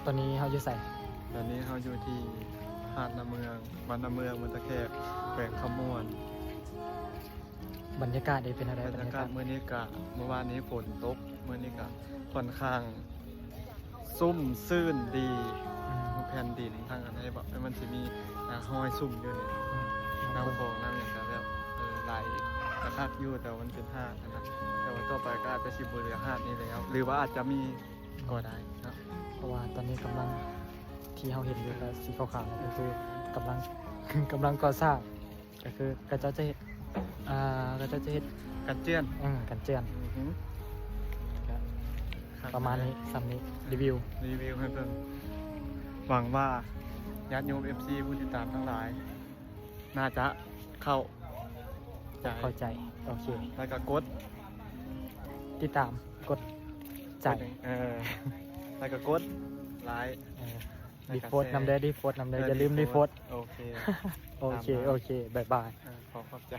ຕອນນີ້ເຮົາຢູ່ໃສ? ຕອນນີ້ເຮົາຢູ່ທີ່ຫາດນ້ຳເມືອງ ບ້ານນ້ຳເມືອງ ເມືອງທ່າແຂກ ແຂວງຄຳມ່ວນ. ບັນຍາກາດເດ ເປັນແນວໃດ? ບັນຍາກາດ ບັນຍາກາດມື້ນີ້ກະ ມື້ວານນີ້ຝົນຕົກ ມື້ນີ້ກະຂ້ອນຂ້າງຊຸ່ມຊື່ນດີ. ອືມ ແຜ່ນດິນທາງອັນໃດບໍ່ ມັນຊິມີ ອາ ຮອຍຊຸ່ມຢູ່ນີ້. ອືມ ນ້ຳຂອງນ້ຳຫຍັງກະແບບ ເອີ ໄຫຼກະຄັກຢູ່ ແຕ່ວ່າມັນເປັນຫາດຫັ້ນນະ. ແຕ່ວ່າຕໍ່ໄປກະອາດຈະຊິບໍ່ເຫຼືອຫາດນີ້ແລ້ວ ຫຼືວ່າອາດຈະມີ ກໍໄດ້ເນາະ ເພາະວ່າຕອນນີ້ກຳລັງ ທີ່ເຮົາເຫັນຢູ່ກໍສີຂາວໆນັ້ນ ກໍຄືກຳລັງ ກຳລັງກໍ່ສ້າງ ກໍຄືເຂົາເຈົ້າຈະເຮັດ ອ່າ ເຂົາເຈົ້າຈະເຮັດ ກັນເຈື່ອນ ເອີ ກັນເຈື່ອນ. ອືຮຶ ກະປະມານນີ້ ສ່ຳນີ້ ຣີວິວ ຣີວິວໃຫ້ເບິ່ງ. ຫວັງວ່າຍາດໂຍມ ເອັຟຊີ ຜູ້ຕິດຕາມທັງຫຼາຍ ໜ້າຈະເຂົ້າໃຈ ເຂົ້າໃຈ. ໂອເຄ ແລ້ວກໍກົດຕິດຕາມ ກົດໃຈ ກົດຫຍັງ ເອີ ແລ້ວກໍກົດໄລ ເອີ ແລ້ວກໍ repost ນຳເດີ repost ນຳເດີ ເອີ ຢ່າລືມ repost repost. ໂອເຄ ໂອເຄ ຕາມນັ້ນ ໂອເຄ ບາຍບາຍ ເອີ ຂໍຂອບໃຈ.